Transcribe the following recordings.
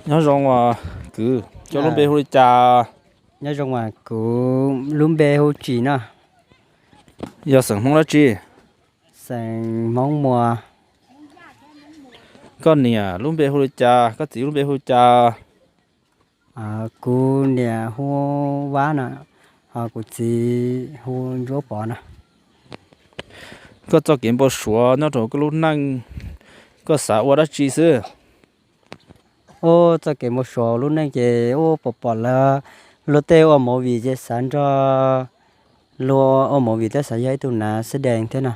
Nyob zoo os kwv, koj lub npe hu li cas? Nyob zoo os, kuv lub npe hu Tsim no. Yog xeem Hmoob dab tsi? Xeem Hmoob Muas. Koj niam lub npe hu li cas, koj txiv lub npe hu li cas? Kuv niam hu Vab no, ho kuv txiv hu Ntsuab Pov no. Koj txoj kev npau suav nyob rau koj lub neej, koj xav ua dab tsi xwb? Ub, txoj kev npau suav lub neej ces ub, pom pom lawv luag tej ua movie ces xav nrog luag ua movie thiab, xav yog ib tug nav xab dees thiab no.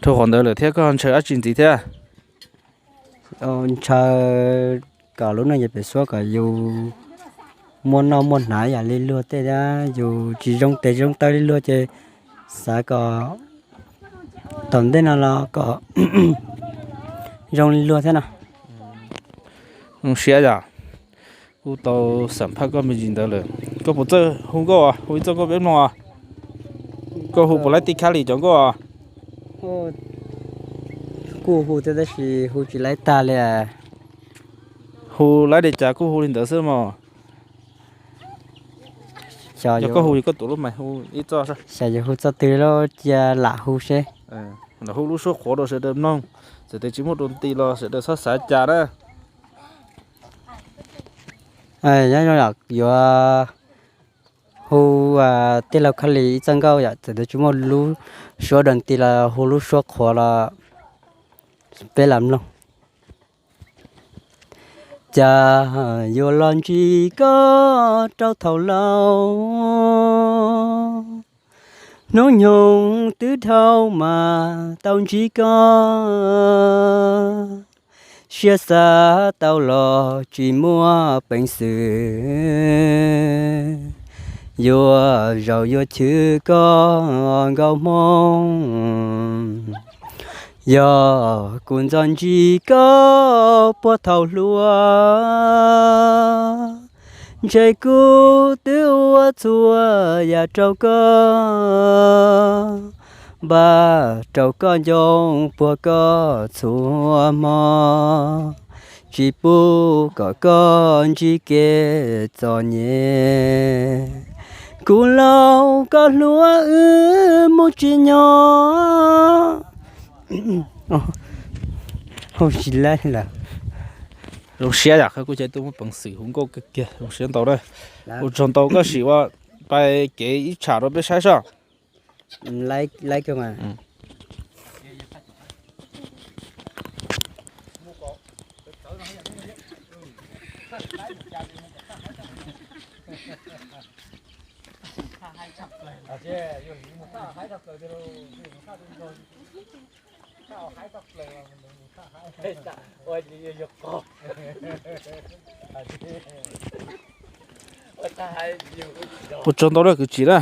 Dhau qhov ntawd lawm thiab koj ntshaw dab tsi ntxiv thiab? Ntshaw kom lub neej yog pem suab kom yus muaj noj muaj hnav yam li luag tej thiab, yus tsis zoo tes zoo taw li luag ces xav kom tom ntej no los kom zoo li luag thiab no. Zoo siab yom, kuj tau xam phaj koj me ntsis ntawd lawm. Koj puas txawj hu nkauj, hu ib txoj nkauj peb mloog os? Koj hu puas laib tij khab li cov nkauj? Kuj hu thiab tab sis hu tsis laib tag li. Hu laib li cas kuj hu li ntawd xwb mog. Yog koj hu, yog koj tuav lub mais hu ib txoj. Xyov yuav hu txoj twg los cia lam hu seb. Los hu lub suab qhuav rau sawv daws mloog, txawm tias tsis muaj rau nti los sawv daws txhob xav cas na. Nyob zoo, yuav hu tij laug Khaj Lis ib txoj nkauj yom, txawm tias tsis muaj lub suab rau nti los hu lub suab qhuav los peb lam mloog. Cas yuav los ntsib koj rau thaum laus, hnub nyoog twb dhau mas tau ntsib koj, siab xav tau los tsis muaj peev xwm, yuav zaum yuav chwv koj nkauj hmoob. Yog kuv ntxov ntsib koj puag thaum hluas, ntshe kuv twb ua txhua yam rau koj, npaj rau koj ncoo puag koj txhua hmo, tsis pub kom koj ntsib kev txom nyem. Kuv laus koj hluas wb mus tsis nyob. Hu tsis laib lawm. Zoo siab yom, koj kuj cia tuaj muaj peev xwm hu nkauj kawg kiag, zoo siab ntau na. Ua tsaug ntau koj sim ua pais kev ib tsham rau peb saib soj. Ua tsaug ntau na kwv Tsim na.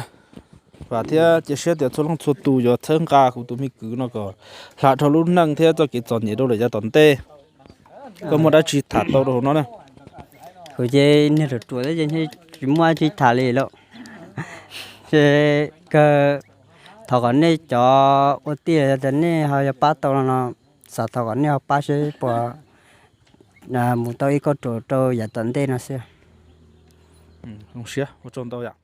Vam thiab cia siab tias txhua leej txhua tus yuav txhawb nqa kuv tus me kwv no kom hla dhau lub neej thiab txoj kev txom nyem rau lawm yav tom ntej. Koj muaj dab tsi tham tau rau hauv no na? Kuv ces niag ruam ruam thiab ces tsis muaj dab tsi tham li lawm. Ces kawg thov kom nej cov ua tij los yog tias nej ho yog pab tau no no, xav thov kom nej ho pab seb puas mus tau ib kauj ruam rau yav tom ntej no xwb. Zoo siab, ua tsaug ntau yom.